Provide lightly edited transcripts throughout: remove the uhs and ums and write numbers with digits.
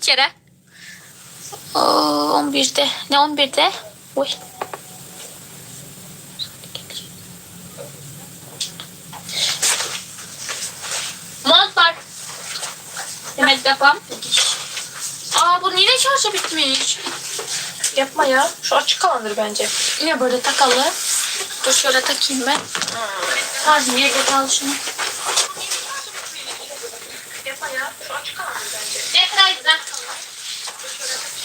Hiç ýere. On birde. Ne on birde? Oý. Mont bar. Demek yapam. Aa bu niye şarjı bitmiş? Yapma ya. Şu açık kalandır bence. Yine böyle takalı. Dur şöyle takayım ben. Şarjım yere geç al şunu. Yapma ya. Şu açık kalandır bence. Ne kadar güzel.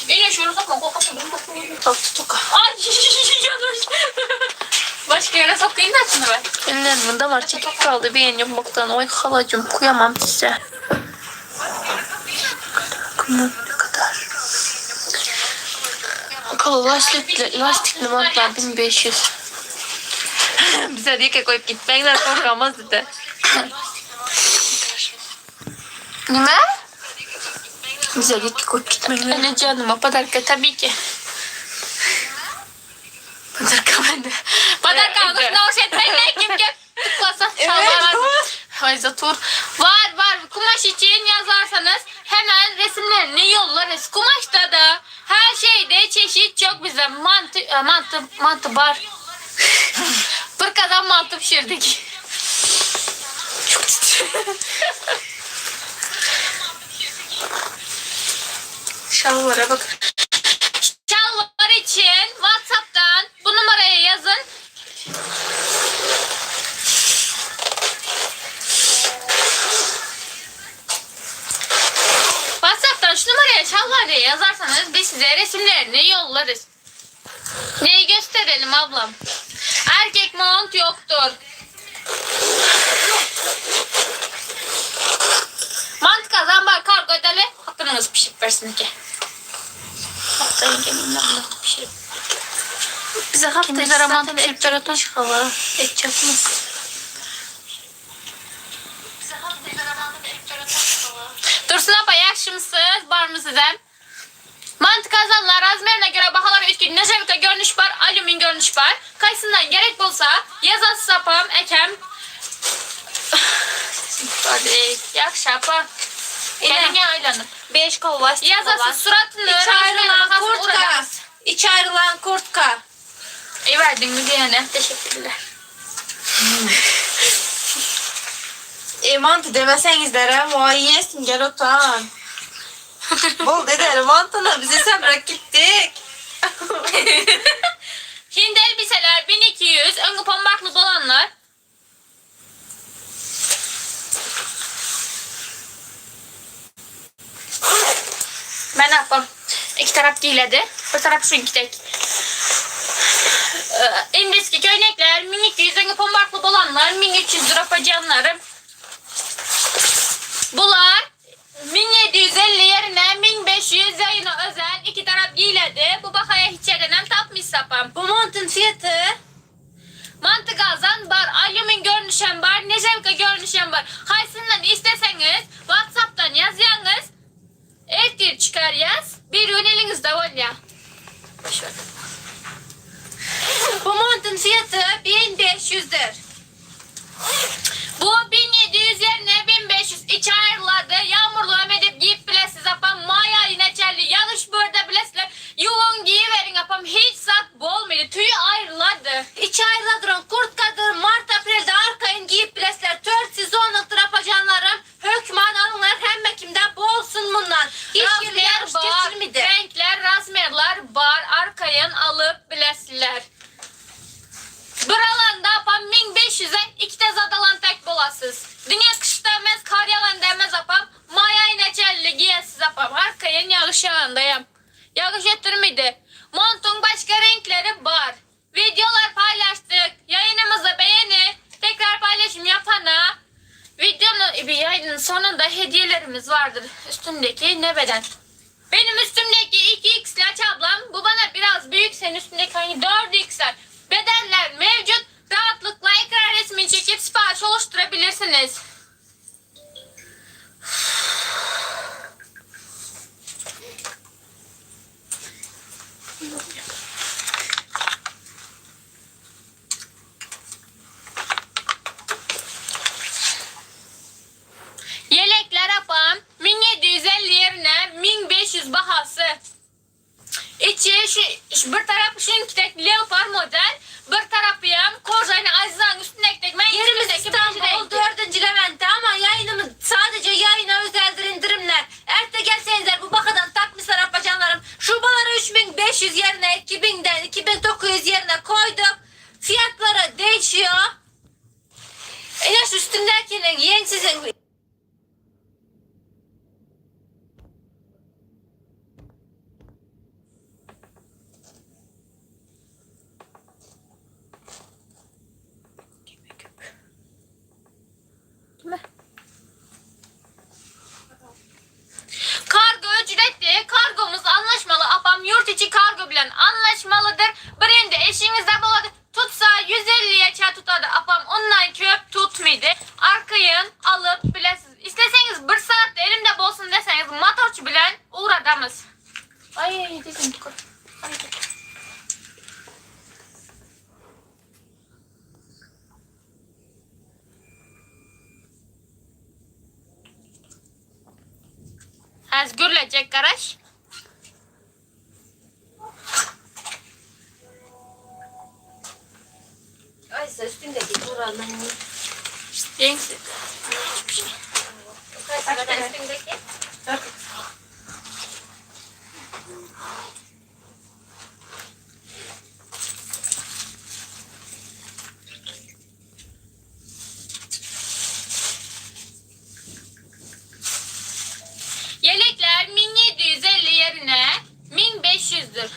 Yine şöyle sokma. Kokasın. Taktı toka. Ay yanlış. Başka yere sokayım da şunu ben. Ellerim var çekik kaldı. Bir yapmaktan. Oy halacığım kıyamam size. Bakın ne kadar. Kala lastikli, lastikli montlar 1500. Bize diye ki koyup gitmekler korkamaz dedi. Nime? Bize diye ki koyup gitmekler. Anne canıma padarka tabii ki. Padarka bende. Padarka Evet. almış ne etmek kim kim tıklasa şalvar. Ay zatur. Var var kumaş için yazarsanız hemen resimlerini yollarız. Kumaşta da her şeyde çeşit çok bize mantı e, mantı mantı var. Fırkadan mantı pişirdik. Çok titriyor. Şalvara bak. Şalvar için WhatsApp'tan bu numaraya yazın. WhatsApp'tan şu numaraya şalvar diye yazarsanız biz size resimlerini yollarız. Neyi gösterelim ablam? Erkek mont yoktur. Mantı kazan var kargo ödeli. Hakkınız pişirip versin ki. Haftaya geleyim ben bunu pişirip. Bize hafta Kim içi bilir aman zaten et çarpmış hala. Et çarpmaz. Dursun apa yaxşımısınız? Var mı sizə? Mantı kazanlar razmerine göre bahalar etkin. Nejevka görünüş var, alümin görünüş var. Kaysından gerek bolsa yazasız apam, ekem. Hadi, yaxşı apa. Kendine aylanın. 5 kol lastik Yazasız suratını, İç razmerine ayrılan bahasını kurtka. uğraşamaz. İç ayrılan kurtka. İyi verdin mi diyene? Teşekkürler. E mantı demeseniz vay yesin gel otan. Bol dedi mantını bize sen bırak gittik. Hindi elbiseler 1200, öngü pambaklı olanlar. Ben ne yapayım? İki taraf giyledi. Bir taraf şu iki tek. Ee, İndiski köynekler 1200, öngü pambaklı olanlar 1300 lira pacanlarım. Bular 1750 yerine 1500 yayına özel iki taraf giyledi. Bu bakaya hiç yerden tapmış sapam. Bu montun fiyatı Mantı gazan var, alümin görünüşen var, nejevka görünüşen var. Haysından isteseniz Whatsapp'tan yazyanız. Ertir çıkar yaz. Bir ürün elinizde var ya. Boş ver. Bu montun fiyatı 1500'dür. Bu 1700 yerine 1500 iç ayrıladı. Yağmurlu hem edip giyip bilesiz apam. Maya yine çelli. Yağış burada bilesizler. Yuğun giyiverin apam. Hiç zat bolmaydı. Tüyü ayrıladı. İç ayrıladırın kurtkadır Mart aprilde arkayın giyip bilesler. 4 sezonluktur apacanlarım. Hökman alınlar hemme kimden bolsun bundan. Hiç yeri Razmer yarış var. geçirmedi. Renkler razmerler var. Arkayın alıp bilesizler. Bir alanda apam 1500'e iki de zadalan tek bolasız. Dünya kış demez, kar yalan demez apam. Maya neçelli giyesiz apam. Arkayın yağış yalandayım. Yağış ettirmedi. Montun başka renkleri var. Videolar paylaştık. Yayınımızı beğeni. Tekrar paylaşım yapana. Videonun bir yayının sonunda hediyelerimiz vardır. Üstümdeki ne beden? Benim üstümdeki 2x laç ablam. Bu bana biraz büyük. Senin üstündeki hangi 4x'ler. Bedenler mevcut. Rahatlıkla ekran resmini çekip sipariş oluşturabilirsiniz. Yelekler apam 1750 yerine 1500. Şu bir tarapy şuňkidek leopar model, bir tarapyam kožany Azizaň üstündäkidek men Yerimiz üstündäki birinji İstanbul reňki. 4. Levent'te ama yayınımız sadece yayına özeldir indirimler. Erte gelsenizler bu bakadan takmışlar apacanlarım. Şubaları 3500 yerine 2000'den 2900 yerine koyduk. Fiyatları değişiyor. Enes üstündekinin yenisizin Kargo ücretli, kargomuz anlaşmalı. Apam yurt içi kargo bilen anlaşmalıdır. Birinde eşinizde boladı. Tutsa 150'ye çay tutardı. Apam ondan köp tutmaydı. Arkayın alıp bilesiz. İsteseniz bir saatte elimde bolsun deseniz motorçu bilen uğradamız. Ay dedim ki. Ay. Az gürlecek garaj. Aysa üstündeki buranın. Yenisi. Kaç üstündeki? Yelekler 1750 yerine 1500'dür.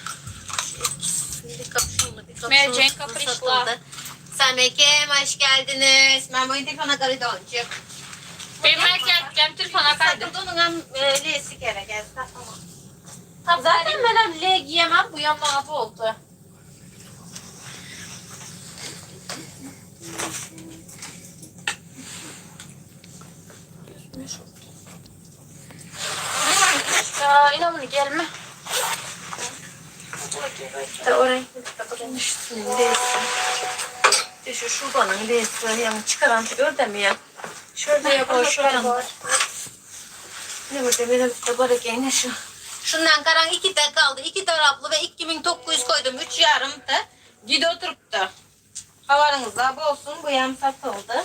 Bir kapşonlu, bir kapşonlu Mercan kaprişla. satıldı. Samekem hoş geldiniz. Ben bu telefona karı doncuk. Benim erken telefona kaydı. Satıldı onun hem lesi gerek. Zaten ben hem L giyemem. Bu yan mavi oldu. Ya inanın gelme. Da o renkli Üstünün lesi. Şu şubanın lesi. Yani çıkaran ördemiye. Şöyle yapar şuradan. Ne burada benim de barek yine şu. Şundan karan iki de kaldı. İki taraflı ve 2900 koydum. Üç yarım da. Gidi oturup da. Havarınızda bu olsun. Bu yem satıldı.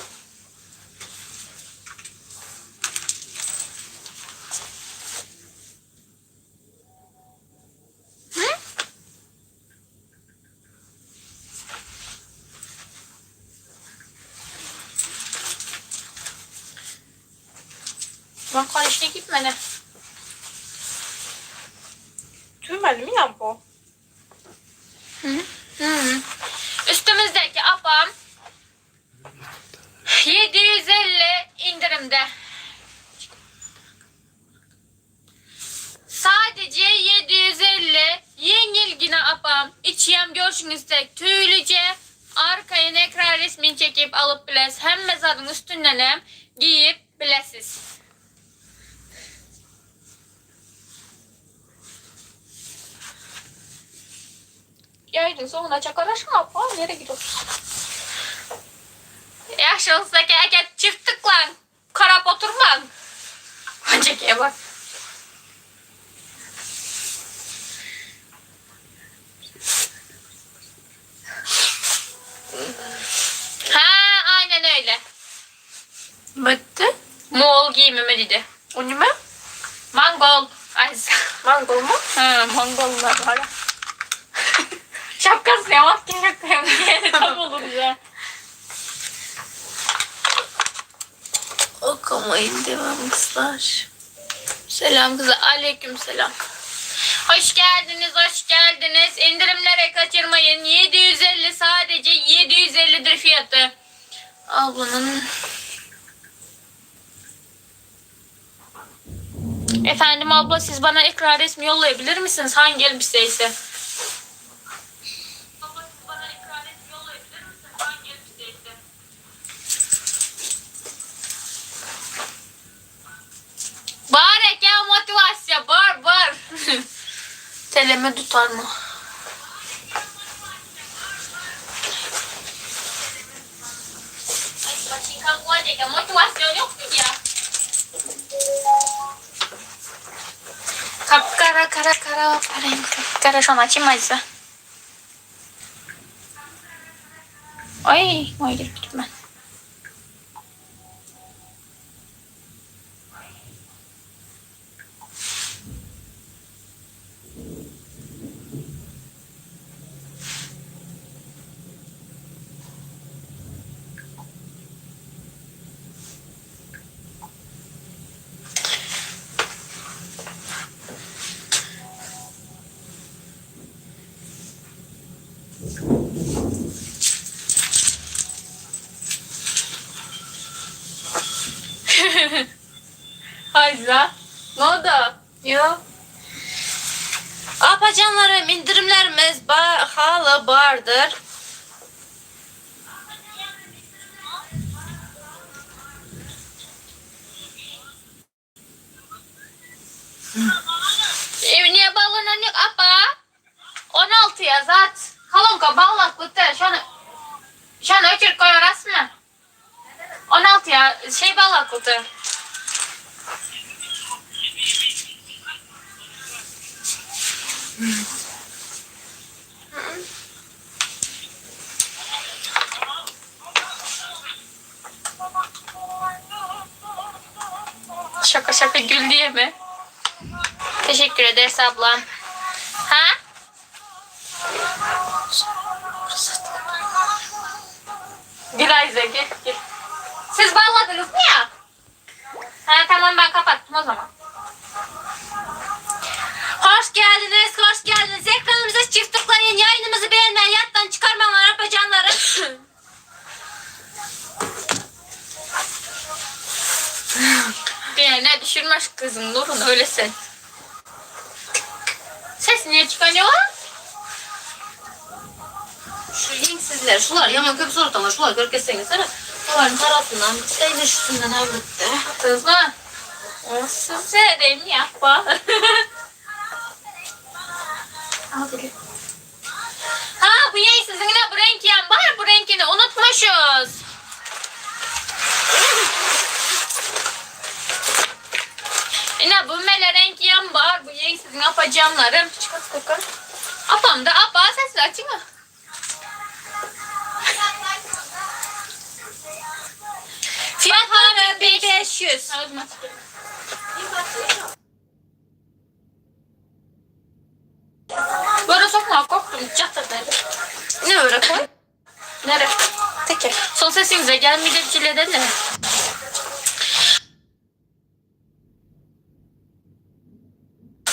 Ben karışına gitmedi. Tüymeli mi ya bu? Üstümüzdeki apam 750 indirimde. Sadece 750 yengil yine apam. İçiyem görüşünüz tek tüylüce. Arkaya ekran resmini çekip alıp biles. Hem mezarın üstünden hem giyip bilesiz. Yayının sonuna çakaraşın apa nereye gidiyorsun? Yaş olsa ki eket çift tıklan. Karap oturman. Önceki bak. Ha aynen öyle. Bitti. Moğol giyimimi dedi. O ne? Mongol. Ay, Mangol mu? ha, Mongollar var. Şapkası yavaş gerek diye tam olur ya. Okumayın devam kızlar. Selam kızlar. Aleyküm selam. Hoş geldiniz, hoş geldiniz. İndirimlere kaçırmayın. 750 sadece 750'dir fiyatı. Ablanın. Efendim abla siz bana ekran resmi yollayabilir misiniz? Hangi elbiseyse? Abla siz bana ekran resmi yollayabilir misiniz? Hangi elbiseyse? Bağır ya motivasyon bağır bağır. Teleme tutar mı? Ay, Motivasyon yok mu ya? Kapkara kara kara parenk kapkara şuna açayım acısı. Aý, oý girip gitme. Ayza, ne oldu? Yok. Apacanlarım indirimlerimiz hala bardır. Niye bağlanan yok apa? 16 yazat. Kalonka bağlaklıkta şunu şunu öçür koy orası mı? 16 ya şey bağlaklıkta. Şaka şaka gül diye mi? Teşekkür ederiz ablam. Ha? Gül Ayza gel gel. Siz bağladınız mı ya? Ha tamam ben kapattım o zaman. Hoş geldiniz, hoş geldiniz. Ekranımıza çift tıklayın. Yayınımızı beğenmeyi, yattan çıkarmayan apacanlarım. Bir ne düşürmez kızım Nurun öylesin. Ses niye çıkanıyor? Şu yenksizler, şular yaman köp sortanlar, şular görkeseniz sana. Şuların tarafından, el üstünden avlıttı. Kızma. Size de yapma. Al gülüm. Ha bu yayın sizin yine bu renk yan var. Bu renkini unutmuşuz. Yine bu mele renk yan var. Bu yayın sizin yapacağımlarım. Çıkart kokan. Apam da apa sesli açın mı? Fiyatları 1500. Böyle sokma korktum. Çatır dedi. Ne öyle koy? Nere? Teke. Son sesinize gelmeyecek çileden de.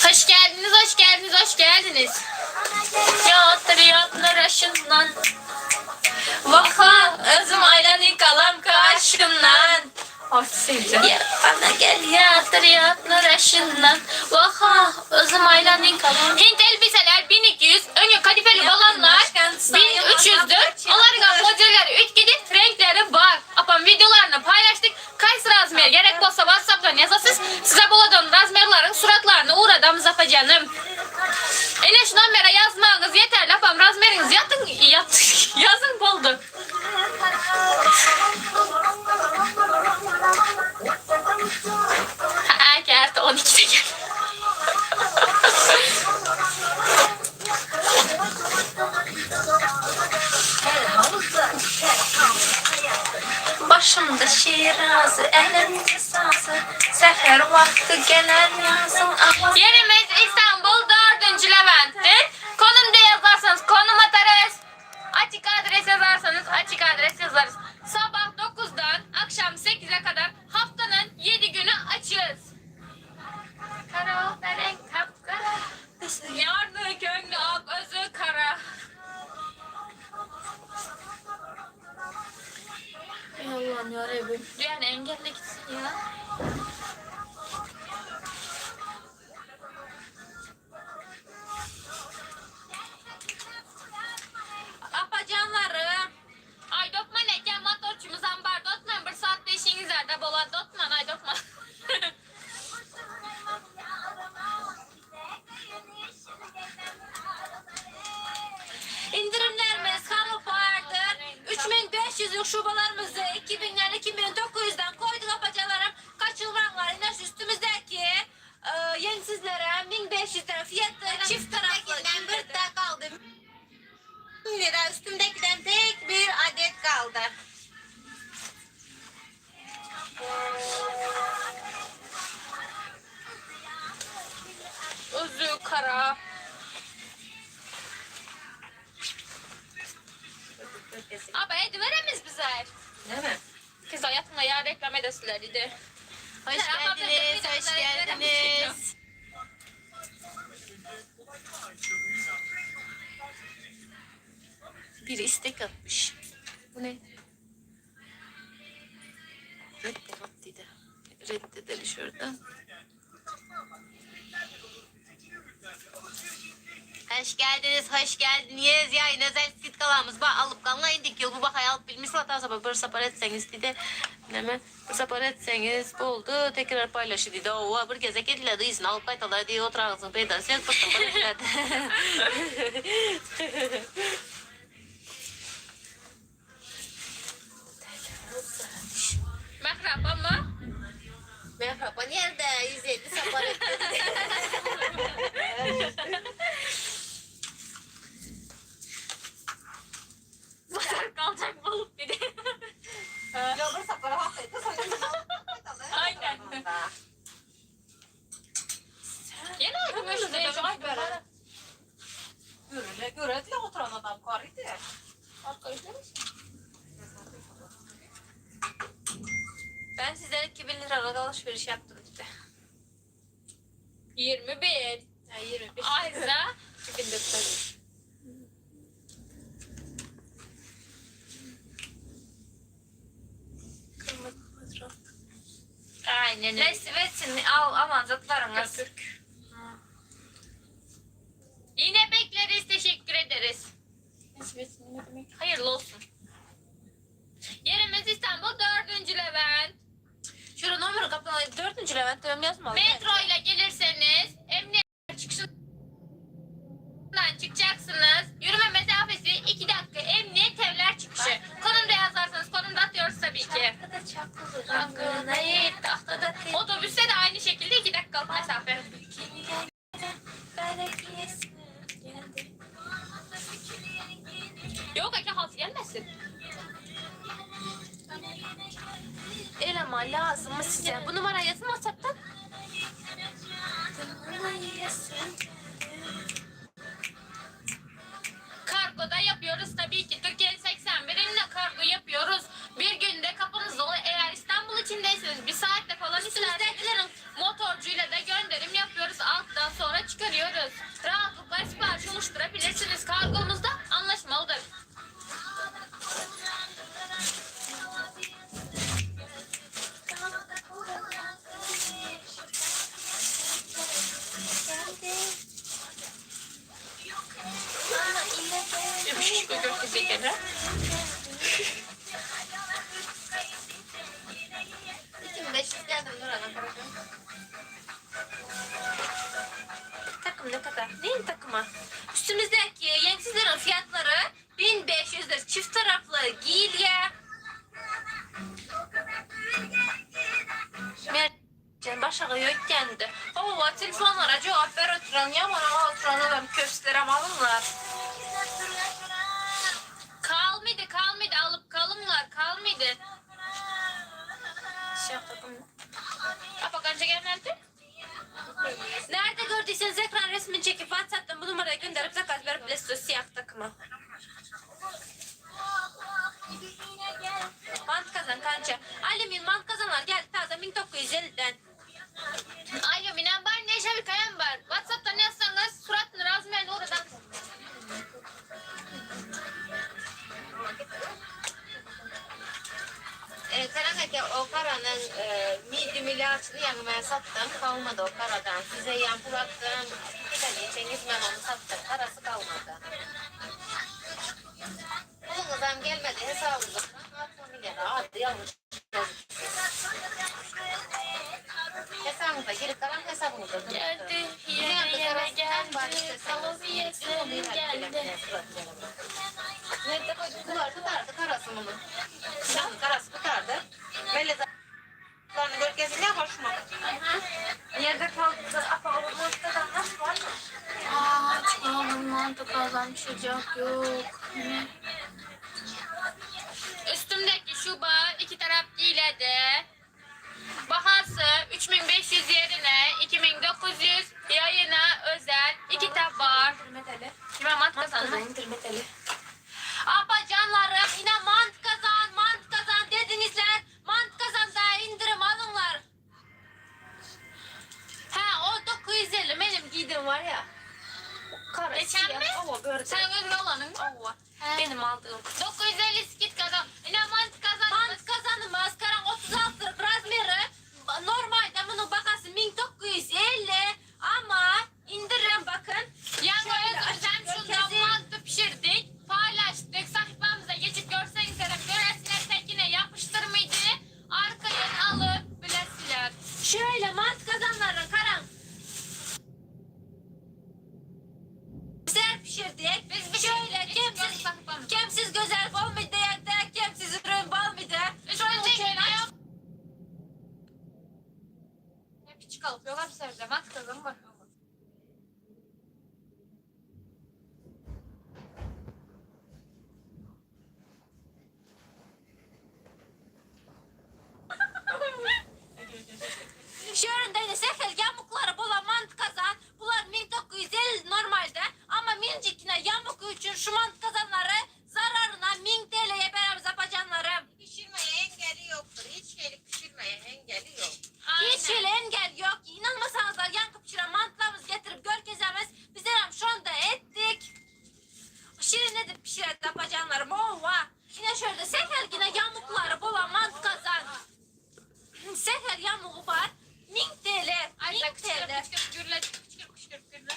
Hoş geldiniz, hoş geldiniz, hoş geldiniz. Yatır yatlar aşından. Vaha, özüm aylanı kalam karşımdan. Artı seveceğim. Ya bana gel. Yatır yatlar aşından. Vaha, özüm aylanı kalam. Hint elbiseler 1200, önü kadifeli olanlar 1300'dür. Onların modelleri 3 gidip renkleri var. Apam videolarını paylaştık. Kaç razmiye gerek olsa WhatsApp'tan yazasız. Size buladığım razmerlerin suratlarını uğradam Zafa canım. Ene şu numara yazmanız yeterli. Apam razmeriniz yatın, yat, yazın boldu. Ha, geldi 12'de gel. Başımda şirazı, elimde sazı. Sefer vakti gelen yazın ama. Yerimiz İstanbul 4. Levent'tir. Konum diye yazarsanız konum atarız. Açık adres yazarsanız açık adres yazarız. Sabah 9'dan akşam 8'e kadar haftanın 7 günü açığız. Kara renk kapkara. Yardı gönlü ak özü kara. Ey Allah'ım yarabbim. Yani engelle gitsin ya. Apacanlarım. Ay dokma ne gel motorçumuz ambar dotman bir saat beşiniz nerede bola dotman ay dokma. İndirimlerimiz halı vardır. 3500'lük şubalarımızı 2000'den 2900'den koyduk apacalarım. Kaçırmanlar yine üstümüzdeki e, yenisizlere 1500'den fiyatı çift taraflı. Üstümdekinden bir de kaldı. 1000 lira üstümdekinden tek bir adet kaldı. Kara. Aba ediveremiz bize. Näme? Siz aýatyňa ýa reklam edesiler idi. Hoş geldiniz, hoş geldiniz. Biri istek atmış. Bu ne? Reddet dedi. Reddedeli şuradan. Hoş geldiniz, hoş geldiniz. Yayın özel sitkalarımız var. Alıp kanla indik. Yıl bu bakayı alıp bilmiş zaten sabah bir sapar etseniz dedi. Neme? Bir sapar etseniz oldu. Tekrar paylaşı dedi. O bir gezek ediledi. İzin alıp kaytalar diye oturağınızın peydası yok. Bir sapar ediledi. Mährap ama. Merhaba nerede? 150 sapar etti. Batar kaljak bolup dedi. Ýok bir sapar hakyky Aynen. Ýene gümüş değiş. Görele görediler oturan adam karıydı. Ben sizden 2000 liralık alışveriş yaptım dedi. 21. Ya 21. Ayza. 2009. Kırmızı fotoğraf. Aynen. Neyse versin al aman zatlarınız. Yine bekleriz teşekkür ederiz. Hayırlı olsun. Yerimiz İstanbul 4. Levent. Şurada numara kapına 4. Levent diyorum yazmalı. Metro ile gelirseniz emniyet çıkışından çıkacaksınız. Yürüme mesafesi 2 dakika emniyet evler çıkışı. Konumda yazarsanız konumda atıyoruz tabii ki. Otobüste de aynı şekilde 2 dakikalık mesafe. Yok eke halsı gelmesin. Eleman lazım mı size? Bu numarayı yazın WhatsApp'tan. Kargoda yapıyoruz tabii ki. Türkiye'nin 81'inde kargo yapıyoruz. Bir günde kapınızda olur. Eğer İstanbul içindeyseniz bir saatte falan isterseniz motorcuyla da gönderim yapıyoruz. Alttan sonra çıkarıyoruz. Rahatlıkla sipariş oluşturabilirsiniz. Kargomuz da anlaşmalıdır. Takım ne kadar? Neyin takımı? Üstümüzdeki yenksizlerin fiyatları 1500 lira. Çift taraflı giyilye. Mercan başağı yok kendi. Oo, telefonlara cevap ver oturan. Ya bana oturan adam köstlerem alınlar. Kalmadı kalmadı alıp kalımlar kalmadı. Siyah takım ne? Apa kanca gelmedi? Nerede gördüyseniz ekran resmini çekip WhatsApp'tan bu numaraya gönderip zakat verip bile siyah takımı. Mant kazan kança. Alemin mant kazanlar geldi taze 1950'den. Alo minen var ne şabi kayan var. Whatsapp'tan yazsanız suratını razmeyen oradan. Karan o karanın e, medium ilaçını yani ben sattım. Kalmadı o karadan. Size yan pul attım. Bir tane Cengiz ben onu sattım. Parası kalmadı. Pulun zam gelmedi hesabımıza. 6 milyar. Hadi yanlış. Hesabımıza geri kalan hesabımıza. Geldi yine yine geldi. Kalıbı yesin geldi. Nerede koydun? Bunlar tutardı karası bunu. Canım karası tutardı. Böyle zaten gölgesi ne hoşuma. Nerede kaldı? Apa olmazsa da nasıl var mı? Aa çıkalım mantık kazanmışacak yok. Üstümdeki şuba iki taraf giyiledi. Bahası 3500 yerine 2900 yayına özel. Indirme mant kazan. Kazan indirme deli. Apacanlarım yine mant kazan, mant kazan dedinizler. Mant kazanda indirim alınlar. Ha o 950 benim giydiğim var ya. Kara Geçen siyah. mi? Ova böyle. Sen özün olanın mı? Ova. Benim aldığım. 950 skit kazan. Yine mant kazan. Mant kazanı maskaran 36 razmeri. Normalde bunun bakası 1950 ama indirim bakın. Yani Şöyle özümüz hem açık şundan görkezeyim. mantı pişirdik. Paylaştık. Sayfamıza geçip görseniz hem göresine tekine yapıştırmaydı. Arkaya alıp bilesiler. Şöyle mant kazanların karan. Güzel pişirdik. Biz bir Şöyle şey- kemsiz, kemsiz güzel olmadı de kemsiz ürün olmadı. Üstünde yok. Hep çıkalıp yok abi serde mant kazan var. Şöyle de sefel yamukları bola mant kazan. Bunlar 1950 normalde ama mincikine yamuk için şu mant kazanları zararına 1000 TL'ye beraber yapacanlarım. Pişirmeye engeli yoktur. Hiç şeylik pişirmeye engeli yok. Hiç öyle engel yok. İnanmasanız da yankı pişiren mantılarımızı getirip görkezemiz. Biz hem şu anda ettik. Şirin edip pişiren yapacanlarım. Ova. Yine şöyle sefer yine yamukları bola mant kazan. Sefer yamuğu var. 1000 TL. Ay 1000 sen kışkırıp TL. kışkırıp gürle kışkırıp kışkırıp gürle.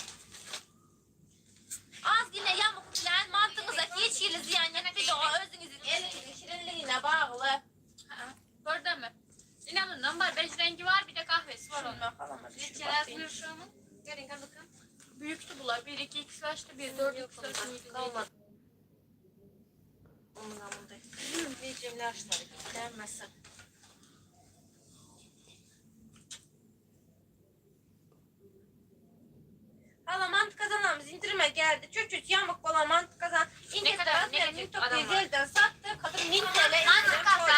Az yine yamuk bilen mantığınıza hiç yeri ziyan etmedi. O özünüzün elinizin şirinliğine bağlı. Gördün mü? İnanın normal bej rengi var bir de kahvesi var onun. Gelin bakın. Büyüktü bunlar. 1 2 2 kaçtı? 1 4 2 3 7 Kalmadı. Onun amında. Medium large'ları gelmesin. Hala mantı kazanamız indirime geldi. Çocuk yamuk olan mantı kazan. Ne kadar negatif adam var. 1950'den sattı. Kadın 1000 TL Mantı indirim kazan. koydu.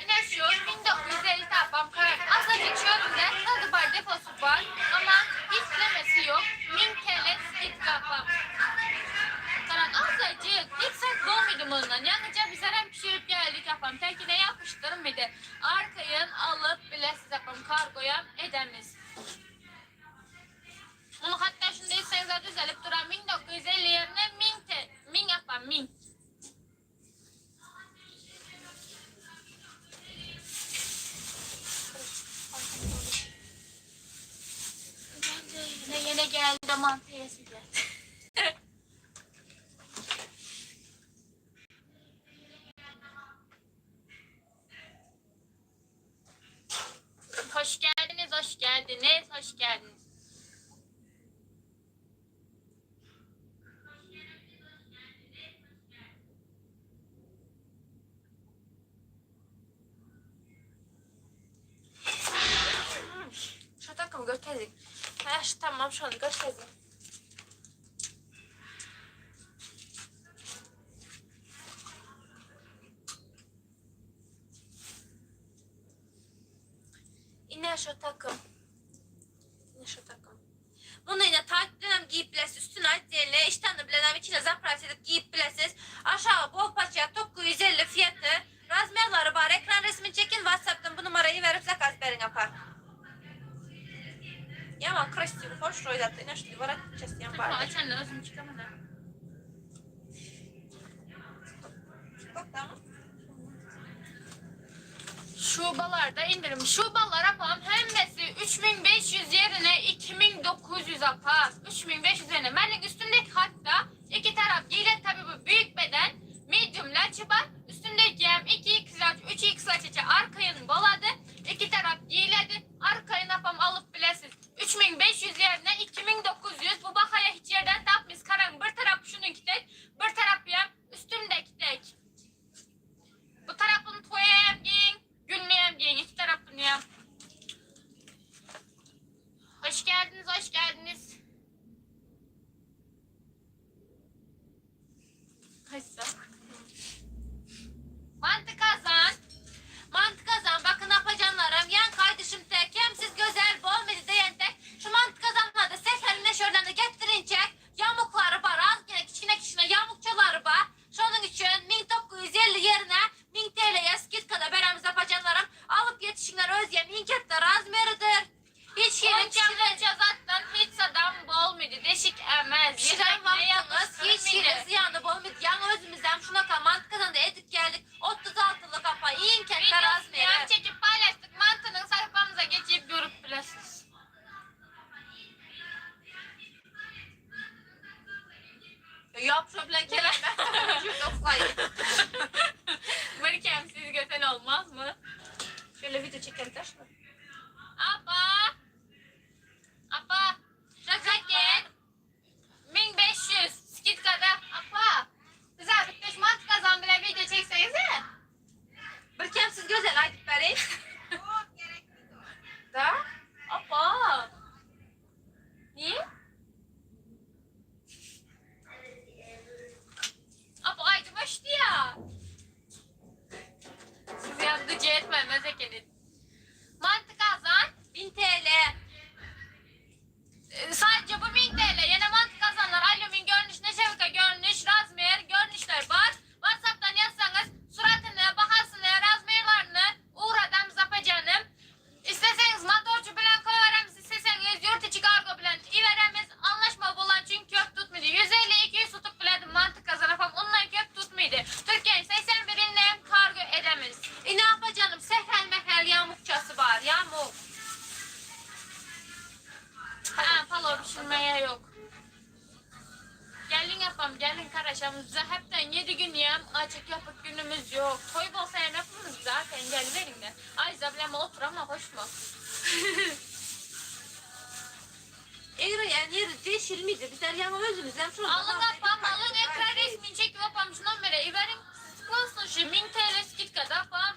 Yine şu 1950 tapam karar. Azıcık şöyle tadı var deposu var ama hiç demesi yok. 1000 TL skit kapam. Karan azıcık. İlk saat dolmuydum ondan. Yalnızca biz hem pişirip geldik yapam. Tekine yapıştırım bir de. Arkayın alıp bile siz yapam. Kargoya edemiz. Bunu hatta şunu değilseniz de düzelip duran 1950 yerine 1000 te, 1000 yapam 1000. Yine yine geldi mantı yesi geldi. Hoş geldiniz, hoş geldiniz, hoş geldiniz. Şu takımı götürdük. Ha şu tamam şunu götürdük. İne şu takım. İne şu takım. Bunu yine takiplenem giyip bilesiz. Üstüne diyenle işten bilenem içine zapraş edip giyip bilesiz. Aşağı bol paça 950 fiyatı. Razmerleri var. Ekran resmini çekin. Whatsapp'tan bu numarayı verip zakaz verin yapar. Yaman krasiv, hoş roydatı. İne şu duvara çesiyen Tamam, var. açan lazım çıkamadı. Bak tamam. Şubalarda indirim. Şubalar apam hemmesi 3500 yerine 2900 apa. 3500 yerine. Benim üstümdeki hatta iki taraf giyle tabi bu büyük beden. Medium large var. Üstümdeki hem 2 x large 3 x large içi arkayın boladı. İki taraf giyledi. Arkayın apam alıp bilesiz. 3500 yerine 2900. Bu bakaya hiç yerden tapmız. Karan bir taraf şununki tek. Bir taraf yem üstümdeki tek. Bu tarafını toyayım giyin, günlüğüm giyin. İki tarafını yem. Hoş geldiniz, hoş geldiniz. Kaçsa? Mantı kazan. Mantı kazan bakın apacanlarım. Yan kardeşim tek kemsiz güzel bol medi diyen tek. Şu mantı kazanlarda seferine şöyle de getirince yamukları var az yine. emez. Pişiren wagtyňyz hiç hili zyýany bolmyt. Ýaňy özümizem şunaka mantkadan da edip geldik. 36lyk apa iň kätde razmeri. Videosyny çekip paýlaşdyk. Mantynyň sahypamyza geçip görüp bilersiz. Ýok şo bilen keleme. Bir kemsiz gözel olmaz mı? Şöyle video çekelim taşla. Apa! Apa! Jaket 1500 skidkada apa! Bize bitmiş mantı kazan bile video çeksenize. Bir kemsiz gözel aýdyp bereýin. Da? Apa! Niye? Apa aydım açtı ya. Siz yandıcı etmemez ekenin. Mantı kazan 1000 TL. Sadece bu 1000 TL. Yine mantı kazanlar alümin görünüş, neşevika görünüş, razmer görünüşler var. Whatsapp'tan yazsanız suratını, bahasını, razmerlerini uğradan zapacanım. İsteseniz motorcu bilen koyarımız, isteseniz yurt içi kargo bilen iveremiz. Anlaşma bulan çünkü köp tutmadı. 150-200 tutup biledim mantı kazanapam. Ondan köp tutmadı. Türkiye'nin 81'inden kargo edemiz. E ne yapacanım? Sehel mehel yamukçası var. Yamuk. Ha, palo pişirmeye yok. Gelin yapam, gelin karaşam. Bize hepten 7 gün yem, açık yapık günümüz yok. Toy bolsa yem yapımız zaten gel verin de. Ay zablema oturama hoş mu? Eğri yani yeri deşilmeydi. Bizler yaňy özümüzden şunu. Alın apam, alın ekran resmini çekip apam şu numara iverin. Sıkılsın şu 1000 TL skidka da apam.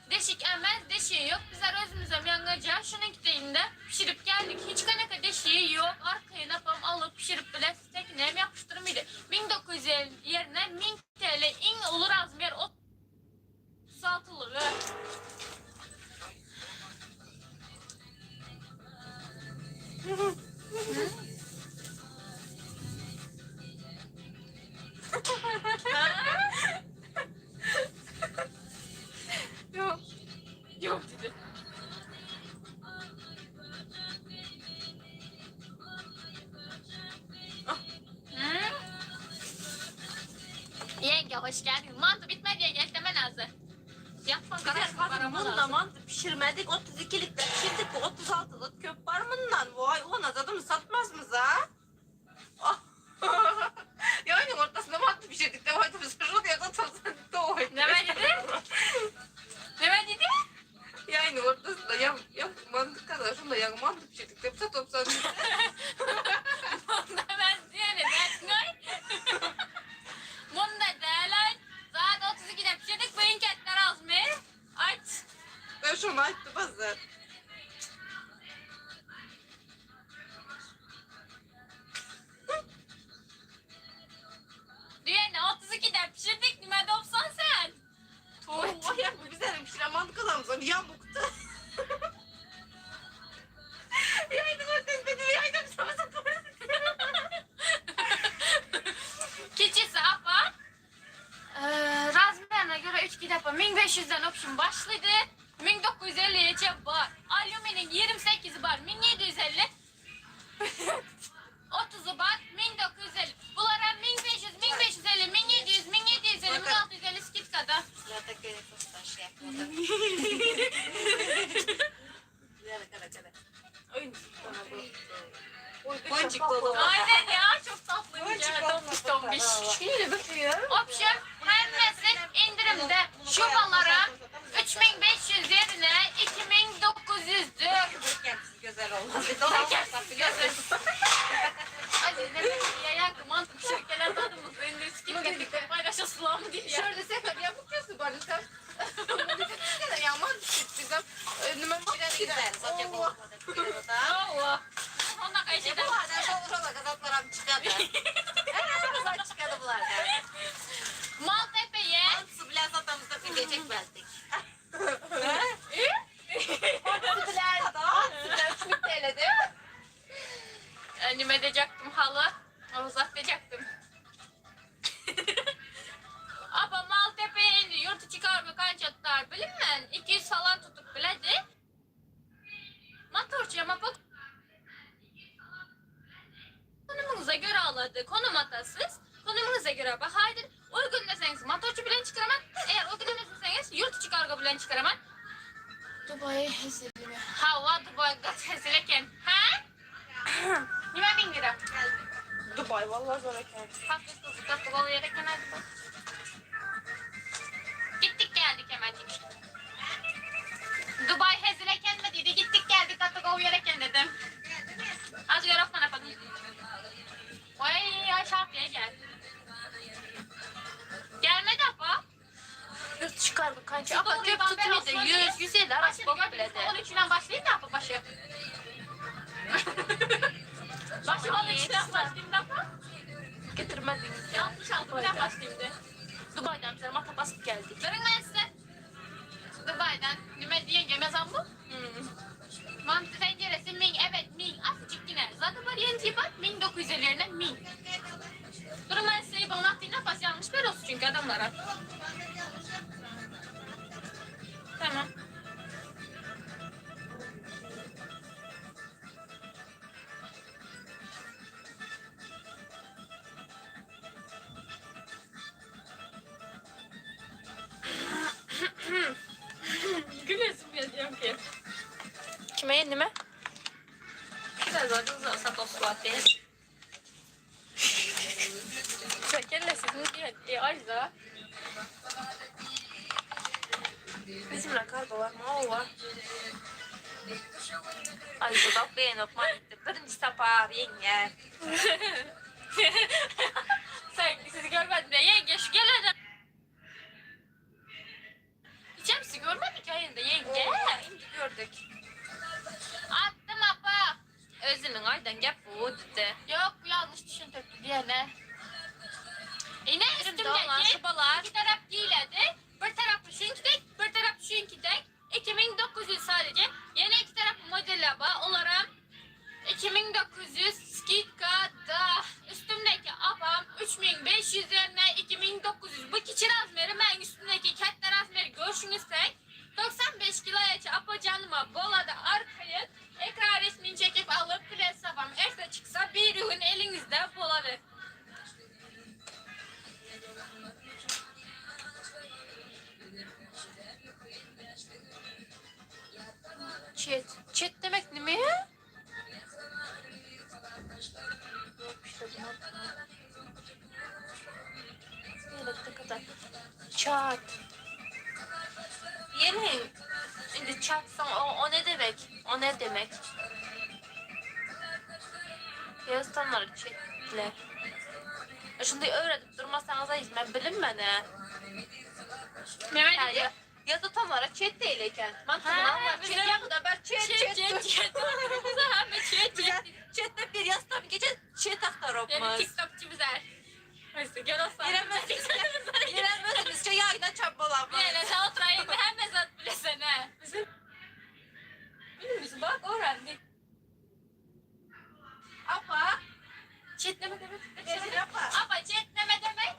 Deşik emez, deşiği yok. Bizler özümüze yangaca şunun kiteyinde pişirip geldik. Hiç kanaka deşiği yok. Arkaya apam alıp pişirip bile tekneye yapıştırmaydı. 1950 yerine 1000 TL in olur az bir 36 lira. Yok. Yok dedi. Hı? Yenge hoş geldin. Mantı bitmedi yenge ekleme lazım. Yapma Bizler karışma kadın barama bununla lazım. mantı pişirmedik. 32'lik de pişirdik. Bu 36'lık köp var mından. Vay ona zaten satmaz mı za? Yayının ortasında mantı pişirdik de vardı biz şurada ya da doğru. Ne dedi? Ne dedi? Yayının ortasında ya, ya mantı kadar şunda ya mantı pişirdik de bize topsan. Bunda ben diyene ne? Bunda değerler. Saat 32'de pişirdik. Bu inketler az mı? Aç. Ben şunu açtı pazar. Diyene 32'de pişirdik. Ne 90 sen? Oh ya bu güzel pişiren mantı kazanmışlar. Yamuktu. Yayının ortasında diyor yayının sana satıyoruz. Keçisi apa. Razmerine göre 3 kitap 1500'den option başladı. 1950'ye çep var. Alüminin 28'i var. 1750. 30'u var. 1950. Bunlara 1500, 1550, 1700, 1750, 1650 skit kadar. Boncuk dolu. Aynen ya çok tatlıymış ya. Tombiş tombiş. Şöyle bakıyor. Option hemmesi indirimde. Şubalara 3500 yerine 2900'dür. Kemsiz güzel olmaz. Bir dolar Güzel. Hadi ne demek ya yankı mantı pişirkeler tadımız indir skip dedik paylaşasılan mı diye. Şöyle sefer yamuk bari sen. Bunu ya mantı pişirdim. Önüme bak. Güzel. Satacak Allah. Allah. Ona E kayışıdan. bu kadar olur ola kazatlar çıkadı. Kazat çıkadı bunlardan. Maltepe'ye Mantısı bile satamızda video çekmezdik. Önüme edecektim halı. Uzak edecektim. Ama Maltepe'ye indi. Yurt içi kargo kaçatlar bilinmen. 200 falan tutup biledi. Motorcu ama bak. Konumunuza göre aladı. Konum atasız. Konumuňyza göre bahaýdyr. Uygun deseňiz motorçy bilen çykaraman. Eger uygun emes deseňiz ýurt içi kargo bilen çykaraman. Dubaý hezilmi? Hawa Dubaý gaty hezil eken. Hä? Nime 1000 lira? Dubaý vallahi zor eken. Tatly tuzly tatly gowy ýer eken aýtdy. Gitdik geldik hemencik. Dubaý hezil ekenmi diýdi. Gitdik geldik gaty gowy ýer eken dedim. Az ýorakdan apadym. Waý aşak gel. Gelmedi apa. Yurt çıkardı kanka. Ama köp tutmadı. 100, 150 arası bok bile de. 13'ünden başlayayım da apa başı. Başı 13'ünden başlayayım da apa. Getirmediniz. 66'dan başlayayım da. Dubai'den bize mata basıp geldik. Verin ben size. Dubai'den. Nime diye yemez bu. Hmm. Mantı tenceresi 1000 evet 1000 azıcık yine. Zaten var yeni bak 1950 yerine 1000. Durun ben size bana attığım nafas yanlış bir olsun çünkü adamlara. Tamam. Gülesim geliyor ki. Kime yenime? Biraz daha sat değil. Şekerle sizin diye e, Ajda. Bizimle kargo var mı? O var. Ay bu da beğenip manitti. Birinci sapar yenge. Sen sizi görmedim de yenge şu gel hadi. Hiç hepsi görmedik yayında yenge. Şimdi gördük. Attım apa. Özünün aydan gel bu dedi. Yok bu yanlış düşündürdü diyene. E ne Üstümde olan üstümdeki şubalar. iki taraf giyiledi. Bir tarafı şunkidek, bir taraf şunkidek. 2900 sadece. Yine iki taraf model aba olarak 2900 skidka da üstümdeki abam 3500 yerine 2900. Bu kiçi razmeri ben üstümdeki ketler razmeri görüşünüzsek 95 kiloya apa canıma bolada arkayı ekran resmini çekip alıp bile sabam erte çıksa bir ürün elinizde boladı. Chat. Chat demek ne mi ya? Yok işte buna. Ne kadar. Chat. Yerin. Şimdi chatsan o, o ne demek? O ne demek? Yazsanlar chatler. Şunu öğretip durmasanız ben bilinmedi. Mehmet Ha, ya, yazı tamlara chat değil eken. Mantığını Ha, anlar. bize- Chat yakında ben chat Chat chat. chat chat. Bize hem chat chat. Chat'te bir yaz tabii gece chat Yani aktarıpmız. TikTokçu bize. Neyse gel olsun. İrem özümüzce yayına çap olamaz. Yani sen oturayım hem mezat bilesene. Bizim Bilmiyoruz bak öğrendik. Apa. Chat'leme demek. Nedir apa? Apa chat'leme demek.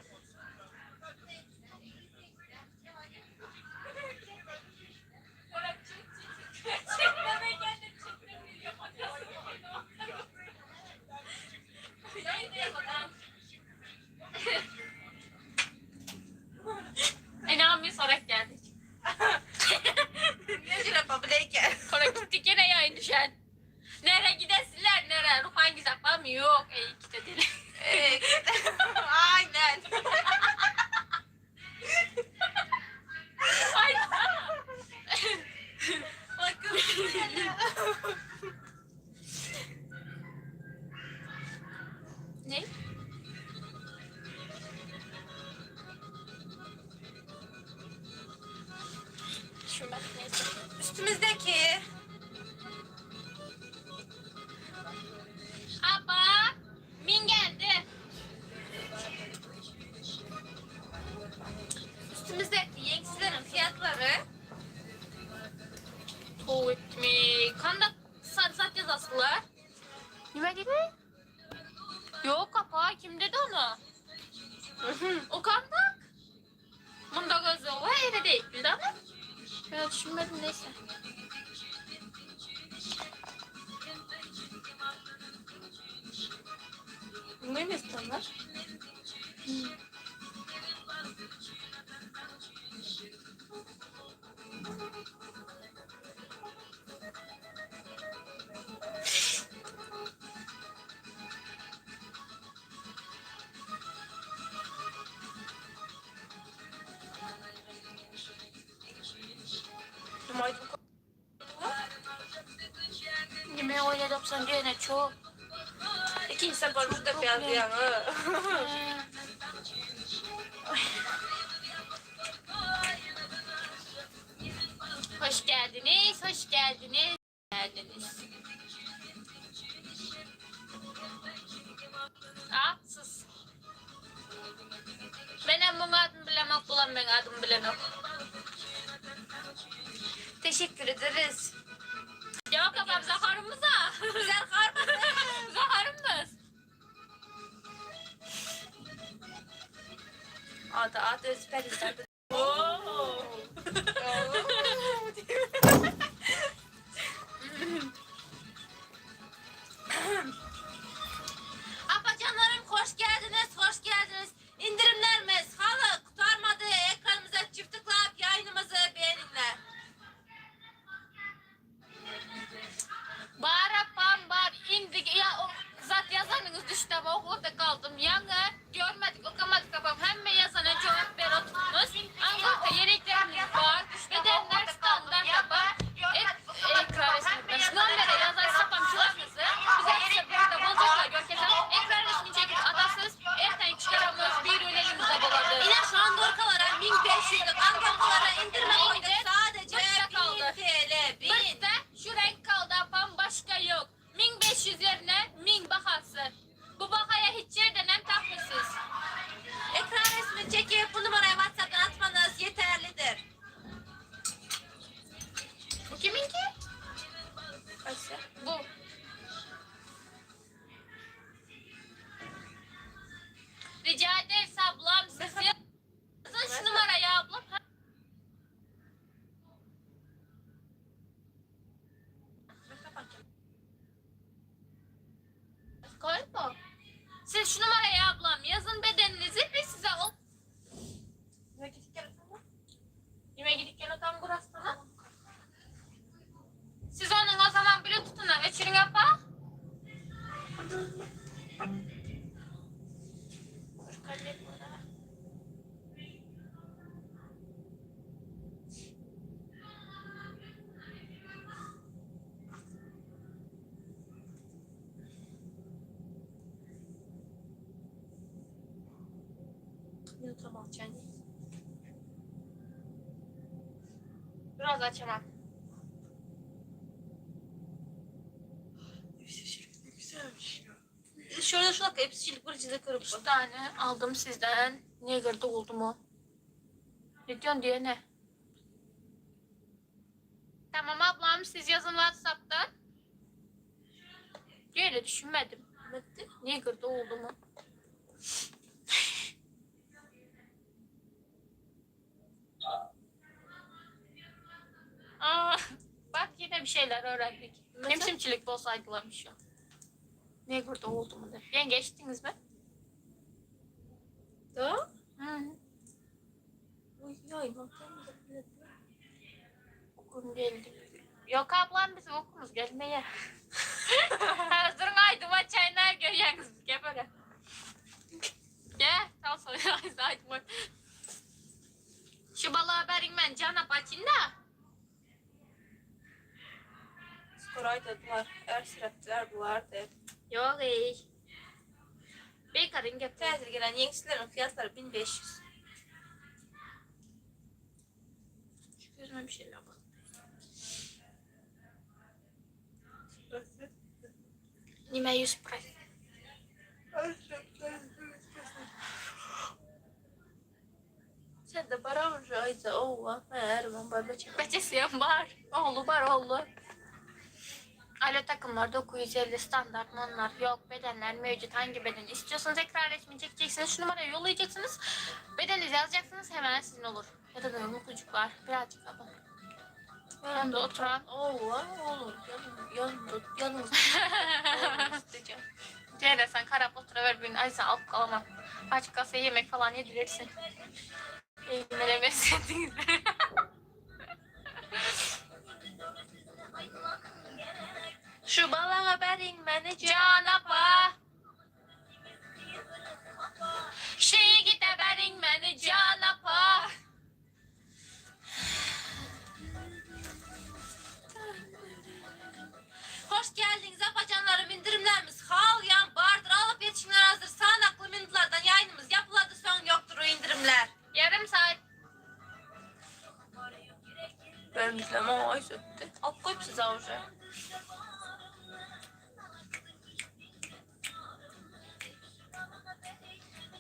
Bırak chat chat. Chat'leme geldi chat'leme yapacağız. Neydi yapalım? Enami sorak geldik. Nedir apa bileyken? Sonra gittik yine yayın düşen. Nere gidesinler nere? Ruhan güzel var mı? Yok. E iki de değil. Evet. Aynen. Ay. Bakın. Ne? Düşünmedim neyse. Üstümüzdeki Abba, min geldi. üstümüzdeki yenksilerin fiyatları Tuğutmi. Kanda sat sat yazasılar. Ne dedi? Yok apa kim dedi onu? O kandak. Bunda gözü var öyle değil. Bildi ama. Ben düşünmedim neyse. Ne? Adamlar. Nime oýnadypsyň diýene çok. Ikinji sapar şu dep ýazdy ýaňy. Hoş geldiniz, hoş geldiniz, geldiniz. Ah, sus. Menem muň adyny bilemok, bulam meň adymy bilenok. Teşekkür ederiz. Yok abam zaharymyz a. Güzel karmız. Zaharymyz. Adı adı öz perizade. Apacanlarım hoş geldiniz, hoş geldiniz. İndirimlerimiz halı kurtarmadı. Ekranımıza çift tıklayıp yayınımızı beğeninler. Bar apam bar indik ya o zat yazanyňyz düşdi ama okulda kaldym ýaňy görmedik okamadyk apam hemme ýazana jogap ber oturtmyş aňňarka ýeleklerimiz bar bedenler standart apa et ekran resmini şu nomere ýazar sapam şularymyzy bize size burada boljaklar görkezem ekran resmini çekip atasyz erten çykaramyz bir ölelimizde bolady. Yine şu andorkalara 1500'lük andorkalara indirme koyduk. Sadece Başka 1000 kaldı. TL. 1000. Birde şu renk kaldı apam başka yok. 1500 yerine 1000 bahası. Bu bahaya hiç yerden hem tapmışsınız. Ekran resmini çekip bu numaraya WhatsApp'tan atmanız yeterlidir. Bu kiminki? Kaçsa? Bu. Rica ederiz ablam siz yazın şu numarayı ablam. Ha? Koyma. Siz şu numarayı ablam yazın bedeninizi biz size o Yeme gidip gel tamam. Yeme gidip gel otam burası tamam. Siz onun o zaman bluetooth'unu öçürün apa. Minuta молчания. Biraz açamam. Hepsi güzelmiş ya. Şöyle şu dakika hepsi çilik var içinde kırıp. Üç tane aldım sizden. Niye gördü oldu mu? Ne diyorsun diye ne? Tamam ablam siz yazın Whatsapp'tan. Öyle düşünmedim. Bitti. Niye gördü oldu mu? Aa, bak yine bir şeyler öğrendik. Hemşimçilik olsaydılarmış ya. Niye burada oldu mu de. Yenge içtiniz mi? Da? Hı. Uy yay bak. Okum geldi. Yok ablam bizim okumuz gelmeye. Hazırın aydıma çaylar görüyorsunuz. Gel böyle. Gel. Tam sonra aydıma. Şu balığı verin ben cana paçında. Skor aydadılar. Er sırattılar bular de. Yok ey. Beykarın getir. Täze gelen yeňçileriň fiyatları 1500. Şu gözüme bir şeyler bak. Nime yüz price. Sen de para mı ayda owa. Her ben barba çek. Beçesiyem var. Oğlu var oğlu. Alo takımlar 950 standart onlar yok bedenler mevcut hangi beden istiyorsanız ekran resmini çekeceksiniz şu numaraya yollayacaksınız bedeninizi yazacaksınız hemen sizin olur ya da da mutluluklar birazcık abla ben de oturan Owa oğlum yanım yanım yanım. Ceyda sen karap otur. ver bugün Ayşe alıp kalamam. Açık kalsa yemek falan yedirirsin. Eğimlere beslediniz. Şu balana berin beni Can apa. Şeyi git verin beni can apa. Hoş geldiniz apacanlarım indirimlerimiz hal yan bardır alıp yetişimler hazır sağanaklı minutlardan yayınımız yapıladı son yoktur o indirimler. Yarım saat. Bölmüşlem ama ay söktü. Alıp koyup size oraya.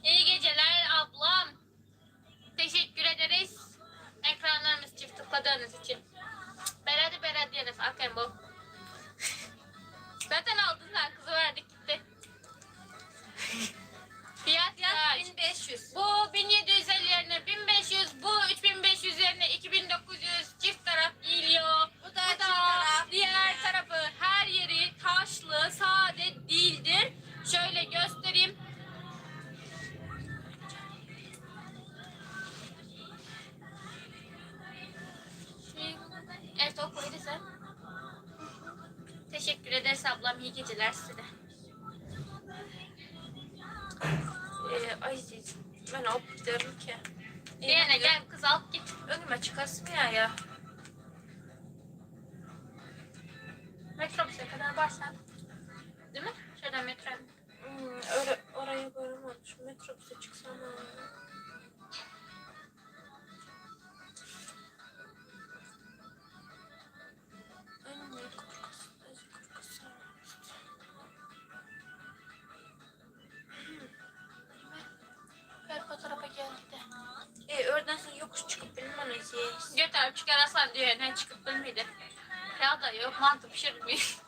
İyi geceler ablam. Teşekkür ederiz. Ekranlarımız çift tıkladığınız için. Beradi beradi yeriz. Aferin bu. Zaten aldın sen kızı verdik gitti. Fiyat Fiyat kaç? 1500. Bu 1750 yerine 1500, bu 3500 yerine 2900 çift taraf giyiliyor. Bu da çift taraf. Diğer tarafı her yeri taşlı, sade değildir. Şöyle göstereyim. Evet o koydu sen. Teşekkür ederiz ablam. İyi geceler size de. Ee, ay ben alıp giderim ki. Diana gel kız al git. Önüme çıkarsın ya ya. Metrobüse kadar varsan. Değil mi? Şuradan metro. Hmm, öyle oraya varamadım. Şu metrobüse çıksam ha. Anne korkusun, acı korkusun. Ver fotoğrafa geldi. E, oradan sonra yokuş çıkıp bilmem ne Götür çıkar Hasan diyor. Ne çıkıp bilmedi. Ya da yok mantı pişirmiyor.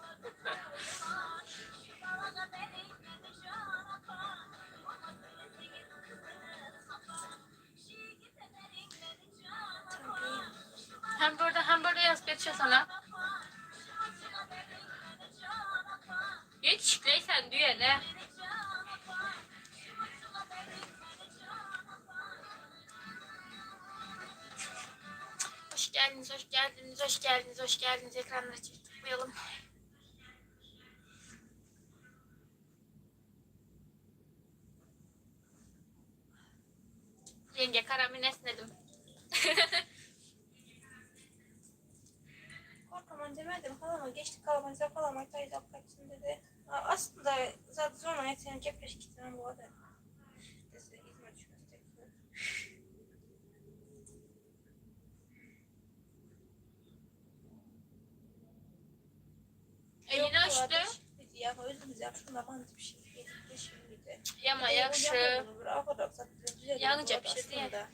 Hem burada hem burada yaz geçiyor sana. Yetişikleysen diyor ne? Hoş geldiniz, hoş geldiniz, hoş geldiniz, hoş geldiniz. Ekranları çift tıklayalım. Yenge karamine esnedim. Korkaman demedim halama geçtik kalamayız kalamayız tayız kaçsın dedi. Ha, Aslında zaten sonra yeteneğim kepeş gitmem bu arada. Dese İzmir düşmesi Elini açtı. Ya özümüz yap şunda mantı bir şey yedik de şimdi de. Yama yakşı. Yalnızca pişirdi ya.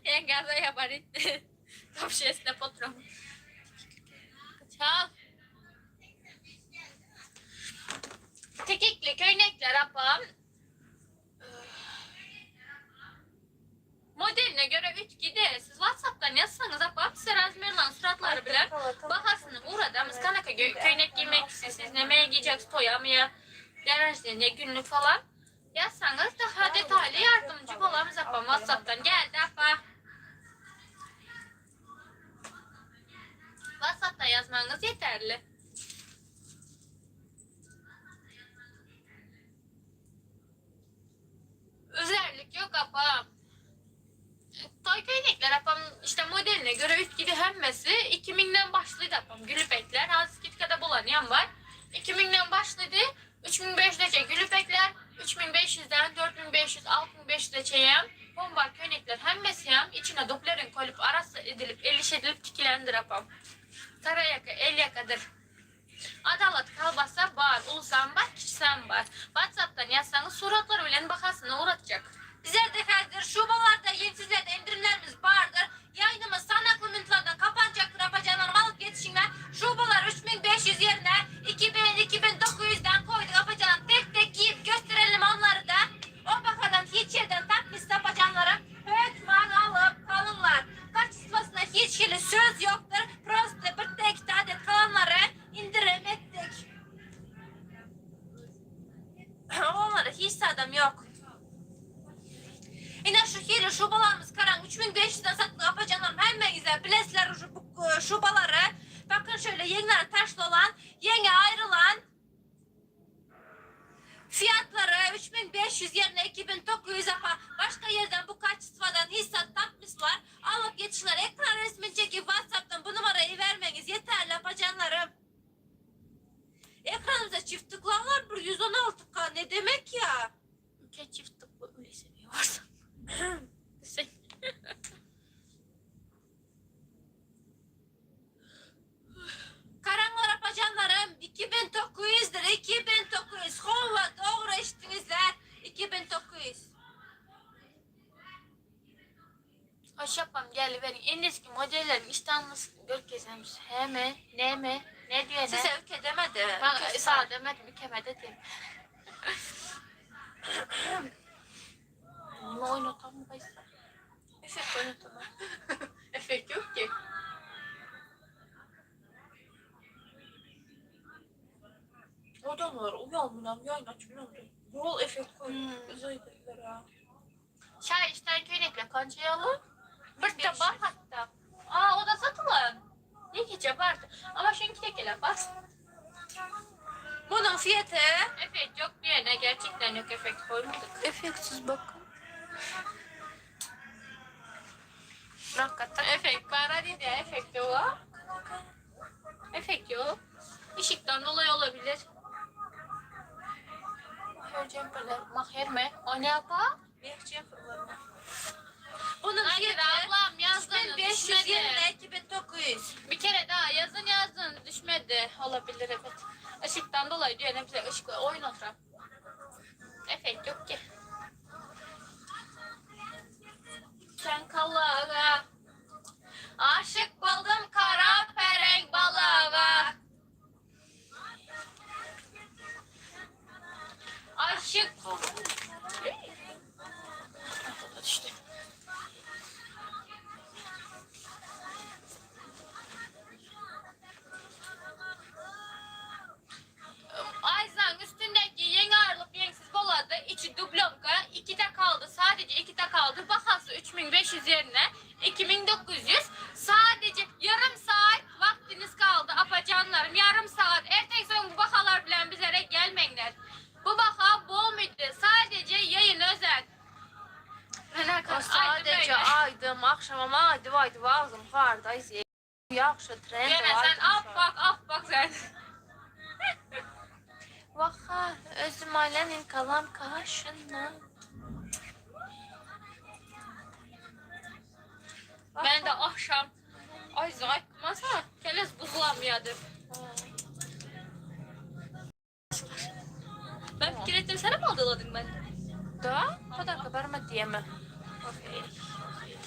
Yenge gaza yapar itti. Tavşiyesine patron. Çal. Tekikli köynekler apam. Modeline göre 3 gide. Siz Whatsapp'tan yazsanız apam size razmerlan suratları bilen bahasını uğradığımız kanaka köynek giymek istiyorsunuz. Nemeye giyeceksiniz toya mı ya derajde ne günlük falan. Yazsanız daha detaylı yardımcı olamız apam Whatsapp'tan geldi apa. Whatsapp'tan yazmanız yeterli. Özellik yok apam. Toy köynekler apam işte modeline göre üç gibi hemmesi 2000'den başladı apam. Gülüpekler az gitkada bulanyan var. 2000'den başladı. 3500'e gülüpekler 3500'den 4500 6500'e çeyem. Bombar köynekler hemmesi hem içine duplerin koyup arası edilip eliş edilip tikilendir apam. Kara yaka el yakadır. Adalet kalbasa var, ulusan var, kişisen var. Whatsapp'tan yazsanız suratları bilen bakasına uğratacak. Bizler de hazır. Şubalarda yemsizlerde indirimlerimiz vardır. Yayınımız sanaklı minutlardan kapanacaktır. Apacanlarım alıp yetişinler. Şubalar 3500 yerine 2000 2900'den koyduk apacanım. Tek tek giyip gösterelim onları da. O bakadan hiç yerden takmışsa apacanlarım. Hökman alıp kalırlar. Kaçısmasına hiç hili söz yoktur. Prosta bir tek adet kalanları. adam ýok. Ine şu hili şubalarymyz karaň 3500 den satdyk apajanlarym hemmeňize bilesizler şu bu şubalary. Bakın şöyle ýeňleri taşly olan, ýeňi aýrylan. Fiýatlary 3500 ýerine 2900 apa. Başga ýerden bu kaçestwadan hiç zat tapmyslar. Alyp ýetişler ekran resmini çekip WhatsAppdan bu numara ibermeňiz ýeterli apajanlarym. Ekranymyza çift tıklaňlar bir 116 k ne demek ya? Ülke çift tıkla öyleyse bir varsa. Sen. Karaňlar apajanlarym 2900 dir 2900 howwa dogry eşitdiňizler 2900. Hoş apam geliberiň en eski modelleriň işdanlysyny görkezem heme neme ne diýene. Size ülke demedi. Maňa sag demedim ükeme dedim. Nime oýnatam gaýsa. Efekt oýnatamam. Efekt ýok ki. Adamlar uýalmynam ýaýyn açmynam. Bol efekt koýup uzaýdylar ha. Şaý işden köýnekle kança ýaly? Bir de bar hatda. Aa o da satylan. Ýekeje bardy. Ama şuňki tekeler bar. Munuň fiýaty? Efekt ýok diýene gerçekten ýok efekt koýmadyk. Efektsiz bakın. Hakykatdan efekt bar a diýdi efekt ýok a. Efekt ýok. Işikden dolayı olabilir. Mahir jemperler. Mahir mi? O ne yapa? Meh jemperlermi? Bunun Hayır fiyatı ablam yazdınız 3500 düşmedi. yerine 2900. Bir kere daha yazın yazdınız düşmedi. Olabilir evet. Işıktan dolayı diyor hepsi ışıkla oyun oturan. Efekt yok ki. Sen kalağa. Aşık buldum kara perenk balığa. Aşık buldum. Düştü. Ayzan üstündeki yeni ağırlık yengsiz boladı. İçi dublonka. İki de kaldı. Sadece iki de kaldı. Bahası 3500 yerine 2900. Sadece yarım saat vaktiniz kaldı apacanlarım. Yarım saat. Ertek son bu bahalar bilen bizlere gelmeyin. Bu baha bol muydu? Sadece yayın özel. Ben O sadece aydım akşamam aydı aydı ağzım kardeş. Yaxşı trend Gene sen af bak af bak sen. Vaha özüm ailenin kalam kaşına. Ben de akşam ay zayıkmasa keles buzlanmayadır. Ben fikir ettim sen mi aldıladın ben? Da? Podarka barma diyeme.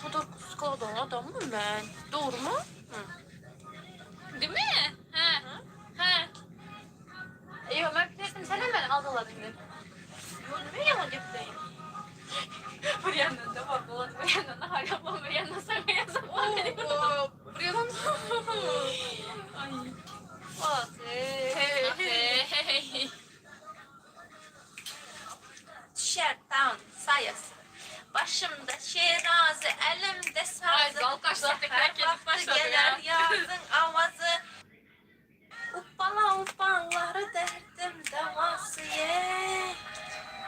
Podarka skaladan adam mı ben? Doğru mu? Hı. Değil mi? He. He. Yok ben fikir ettim sen hemen aldıladın ben. Yo ne yalan yapayım? Bir yandan da var bulan, bir yandan da hala bulan, bir yandan sana yazan. Oo, buraya Ay. Hey. Hey. Şertan sayası. Başımda şerazi, elimde Ay sazı. zalkaşlar tekrar Her gelip vakti başladı gelir ya. yazın avazı. Uppala uppaları derdim davası ye.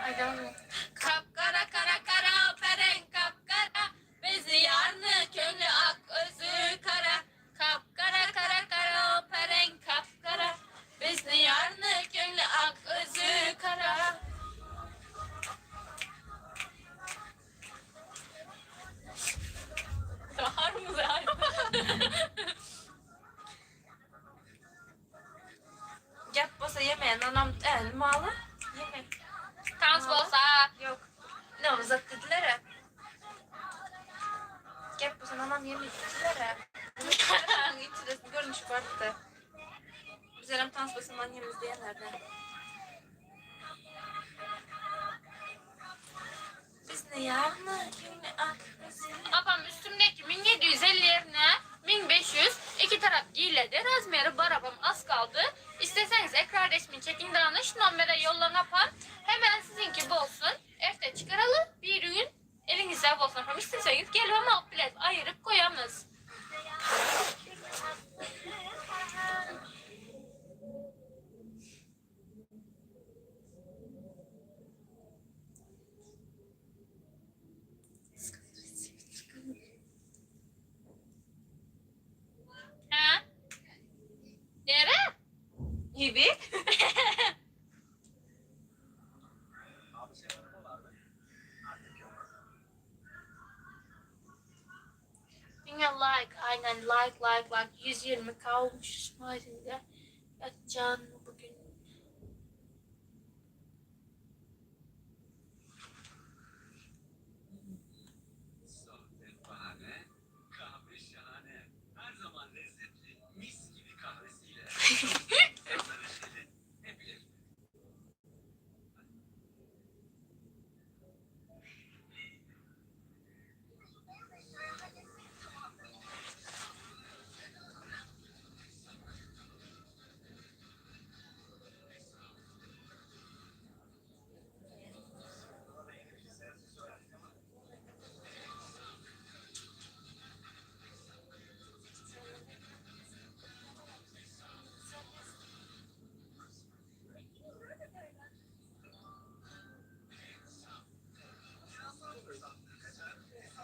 Ay devam et. Kapkara kara kara peren kapkara. Bezi yarını köylü ak özü kara. Kapkara kara kara peren kapkara. Bizni yarını köylü ak özü kara. Bahar mı Gap bolsa yemeyen anam el malı. Yemek. Tans bolsa. Yok. Ne uzat dediler ya. Gap bolsa anam yemek dediler ya. İçinde görünüş vardı. Üzerim tans basından yemiz diyenlerden. Biz ne yarını kimi ak bizi. Abam üstümdeki 1750 yerine 1500 iki taraf giyiledi. Razmeri barabam az kaldı. İsteseniz ekran resmini çekin danış nomere yollan apam. Hemen siziňki bolsun. Erte çykaraly, bir gün eliňizde bolsun. Hem isteseňiz gelibem alyp bileris. Aýyryp goýamyz. Hä? Nere? Gibi. Diňe like, aynen like like like 120k olmuş İsmail'inde. Yatcan bugün. Sohbet bahane, kahve şahane. Her zaman lezzetli, mis gibi kahvesiyle. Neşeli, ne bilir.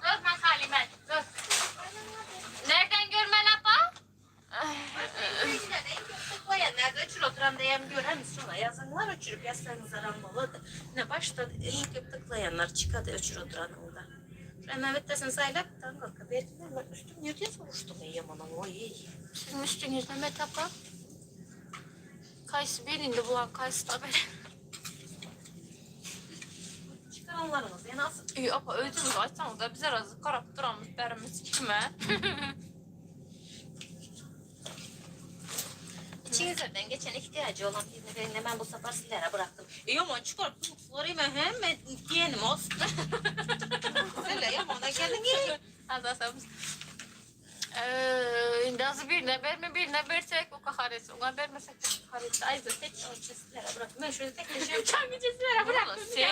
Görme Halime. Gör. Nereden görme lapa? Tıklayanlar öçür oturan diyem görem sonra yazanlar öçürüp yazsanız aranmalıdır. Ne başta en köp tıklayanlar çıkadı öçür oturanında. Şu hemen bittesin saylap tango berkiler ben üstüm nerede soruştum ey yaman oy ey. Sizin üstünüzde metapa. Kayısı birinde bulan kayısı da benim. Çıkaranlarımız en az İyi apa özümüz açsanız da bize razı karap duramız berimiz kime? İçinizden geçen ihtiyacı olan birini verin ben bu sefer sizlere bıraktım. İyi aman çıkarıp sorayım hemen diyelim olsun. Sen yaman kendin gel. Az az Ee, nasıl birine verme birine versek o kahareti. Ona vermesek de kahareti. Ay zaten. Sizlere bıraktım. Ben şöyle tek teşekkür Kendicilere bıraktım. Seç.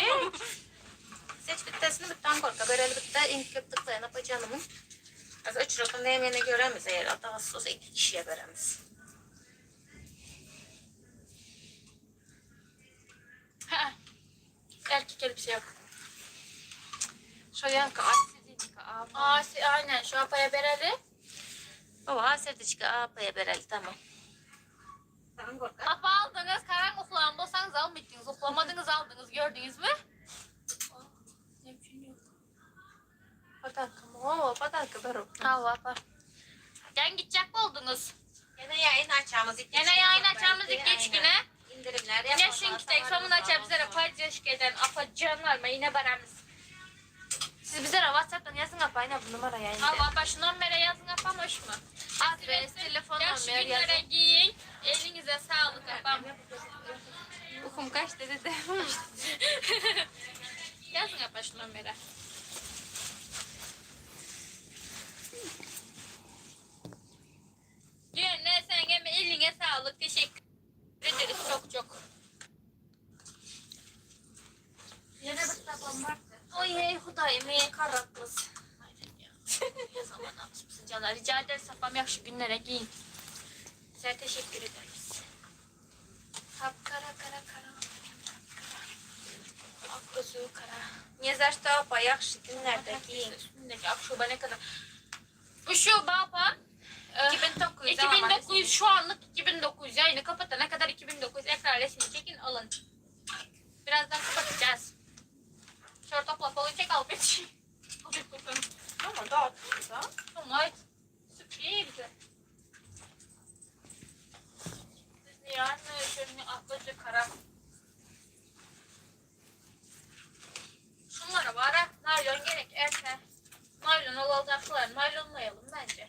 Seç bittesini bitten korka. Bereli bitti. İlk köp tıklayan yapacağımın. Az öçür otan yemeğine göremiz eğer. Hatta olsa iki kişiye veremiz. Ha. Erkek elbise yok. Şu yankı asidika apa. Aa, aynen şu apaya bereli. Baba aserdiçka apaya bereli tamam. Tamam korka. Apa aldınız, karan uklayan bolsanız almaydınız. Uklamadınız aldınız gördünüz mü? Ne biçim yok. Padarka mı? Oo padarka berim. Allah apa. Sen gidecek mi oldunuz? Yine yayın açacağımız ilk Yine yayın açacağımız ilk geç güne. İndirimler Yine çünkü tek sonun açar bizlere paylaş eden apa canlar mı yine baramiz. Siz bize WhatsApp'tan yazın apa yine bu numara yayında. Allah apa şu numara yazın apa hoş mu? Adres, telefon Yaş numara günlere yazın. giyin. Elinize sağlık apam. Ukum kaç dedi de. Yazın apa şu numara. Yine sen gelme eline sağlık. Teşekkür ederiz çok çok. Yine bir tapam var. Oy hey Hudayım karakız. Aynen ya. Ne zaman alışmışsın canlar. Rica ederiz apam yaxşı günlere giyin. Size teşekkür ederiz. Kara kara kara. Ak gözü kara. Ne zaşta apa yaxşı günlerde giyin. Üstündeki ak şuba ne kadar? Bu şuba apa. 2009. 2009 şu anlık 2009 yayını kapatana kadar 2009 ekran resmini çekin alın. Birazdan kapatacağız. Şöyle topla polu çek al bir. Ama dağıtın da. Tamam. Süper. Yani şöyle aklıcı kara. Şunlara var ha, naylon gerek erte. Naylon olacaklar. Naylonlayalım bence.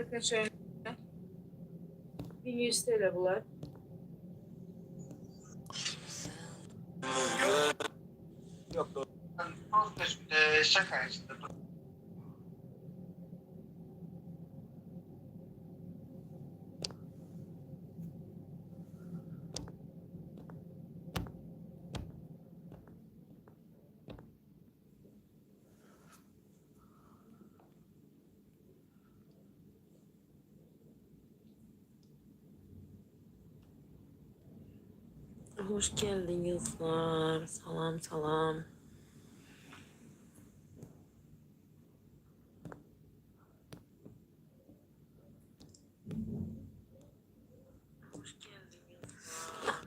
Bakın şöyle. 1100 TL bular. Şaka işte. Hoş geldinizler. Salam salam. Hoş geldinizler.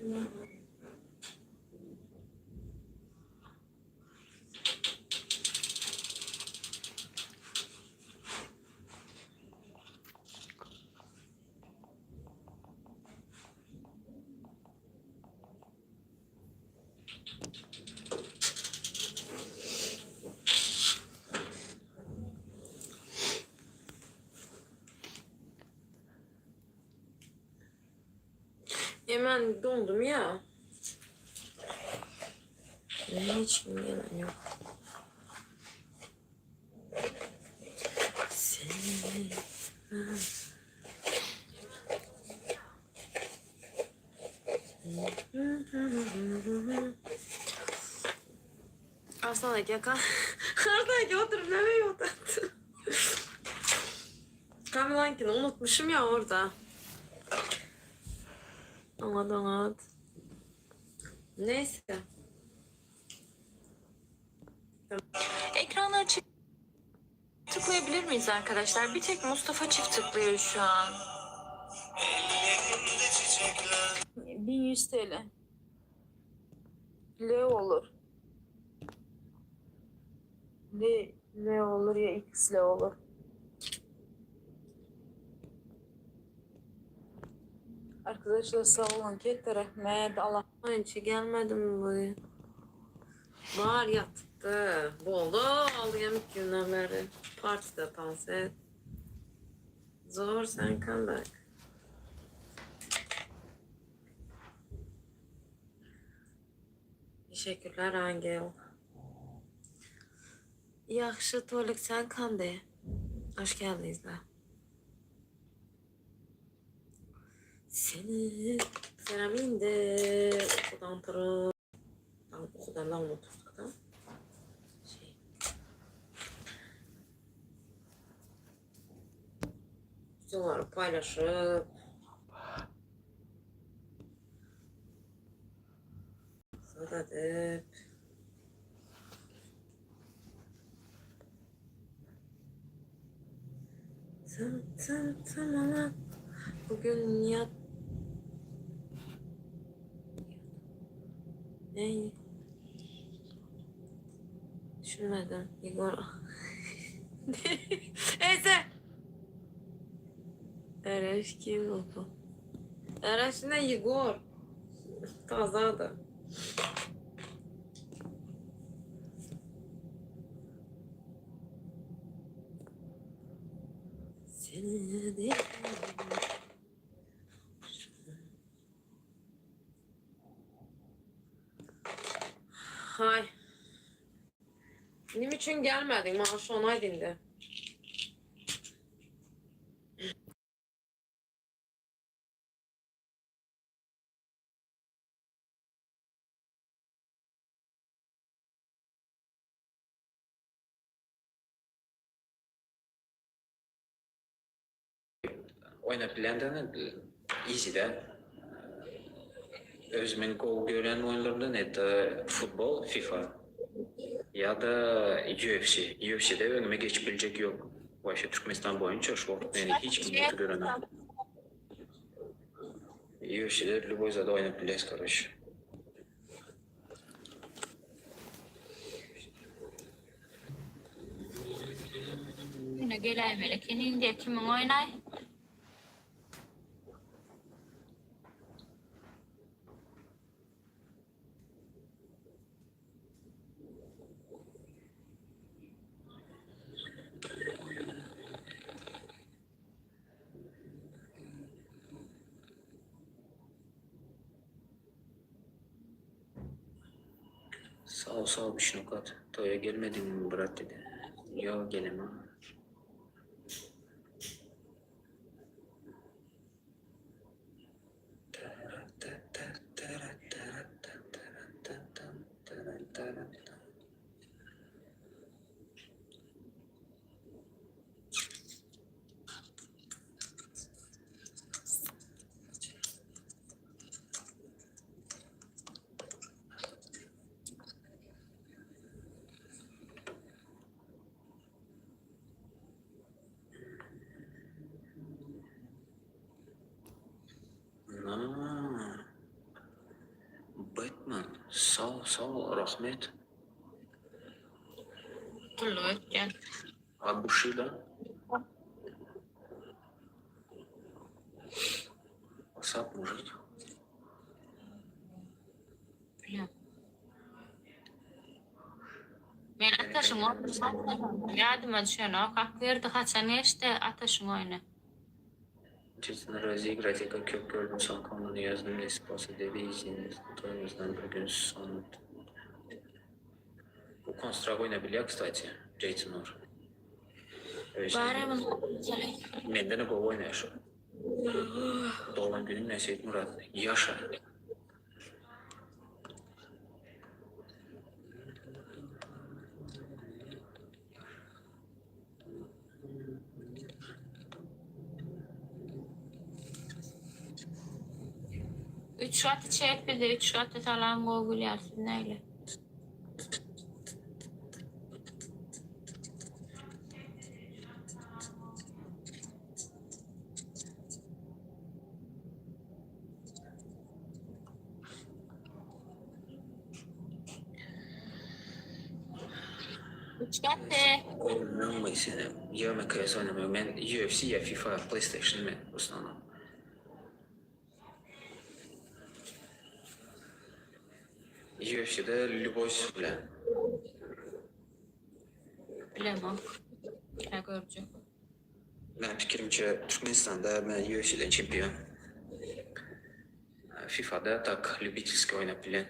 Salam. Hemen dondum ya. Hiç kim gelen yok. Seni Arslan aka Arslan aka oturup nereye oturdu? Kamerankini unutmuşum ya orada. Anlat anlat. Neyse. Ekranları çift tıklayabilir miyiz arkadaşlar? Bir tek Mustafa çift tıklıyor şu an. 1100 TL. L olur. L, L olur ya X L olur. Arkadaşlar sağ olun. Ketте rahmet. Allah Hiç gelmedim buraya. Var yattı. Boldu. Alayım ilk günden beri. Partide dans et. Zor sen come back. Teşekkürler Angel. Yaxşı Tolik sen kandı. Hoş geldiniz de. Seni selam indi. Okuldan durup. Okuldan da unuttuk da. Şey. Videoları paylaşıp Sonra edip Tım tım tım ama bugün yat Ne? Düşünmedim. Igor. Neyse. Ereş kim oldu? Ereş ne Igor? Kaza da. Seni de... Hay. Nim üçün gelmedin? Maaşı onaydın indi. Oýnap bilendigini easy de. Özümiň gowy görýän oýunlarymdan это futbol, FIFA ýa-da UFC. UFC-de öňüme geçip biljek ýok. Waşe Türkmenistan boýunça şu wagt meni hiç kim ýeke görenok. UFC-de lýuboý zady oýnap bilýäs karoç. Ýöne geläýmeli eken indi kimiň oýnaý? Sag sag üç nokat. Toýa gelmediňmi brat dedi. Ýok gelemok. Na. Batman. Sag sag rahmet. Gulluk etýän. A Bushido. What's up mujik? Bilýän. Men Ataşyň oýny ýadyma düşenok. Akberdi haçan geçdi Ataşyň oýny? Çetin razigrat eka köp gördüm soňky onuny ýazdym nesip bolsa dedi izinizde toýumyzdan bir gün soň Bu konstrak oýnabilýär kstati Jeýtinur. Barybir Menden-de gowy oýnaýar şu. Doglan günüň bilen Seýitmyrat. Ýaşa. Üç gaty çek bize üç gaty salam gowy gülýär siz näle. Üç gaty. Oýnamay senem. Ýöne CS oýnamay. Men UFC ýa FIFA, PlayStation men w osnovnom. UFC-de lýuboý bilen. Bilemok. Ýa görjek. Meniň pikirimçe Türkmenistanda men UFC-den çempion. FIFA-da tak lýubitelskiý oýnap bilen.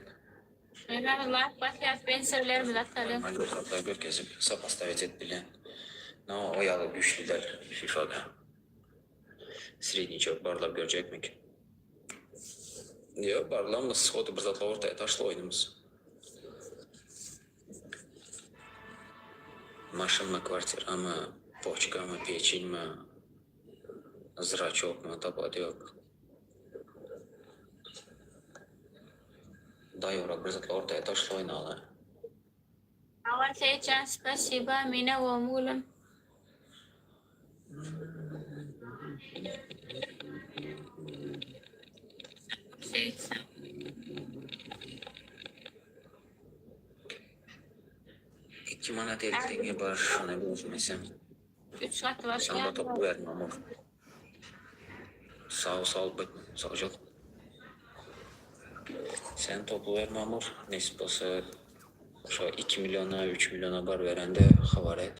Hemmämiz laýk basýas benserlerimizi atalyň. Maýdurhatlar görkezip sopostawiť edip bilen. No o ýaly güýçli däl FIFA-da. Sredniçok barlap görjekmik? Ýok barlamyz shody bir zatlar ortaýa taşla oýnumyz. Maşynmy kwartiramy poçkamy peçinmi zraçokmy tapawudy ýok. Daýowrak bir zatlar ortaýa taşla oýnaly. Hawa Seýitjan spasiba mine gowmy gülüm. Seýitjan. 2 manat 50 teňňe bar şony bozmasam. Üç gaty başga. Şonda topy ber Mamur. Sag sag bit sagjak. Sen topy ber Mamur. Nesip bolsa şo 2 milliona 3 milliona bar berende habar et.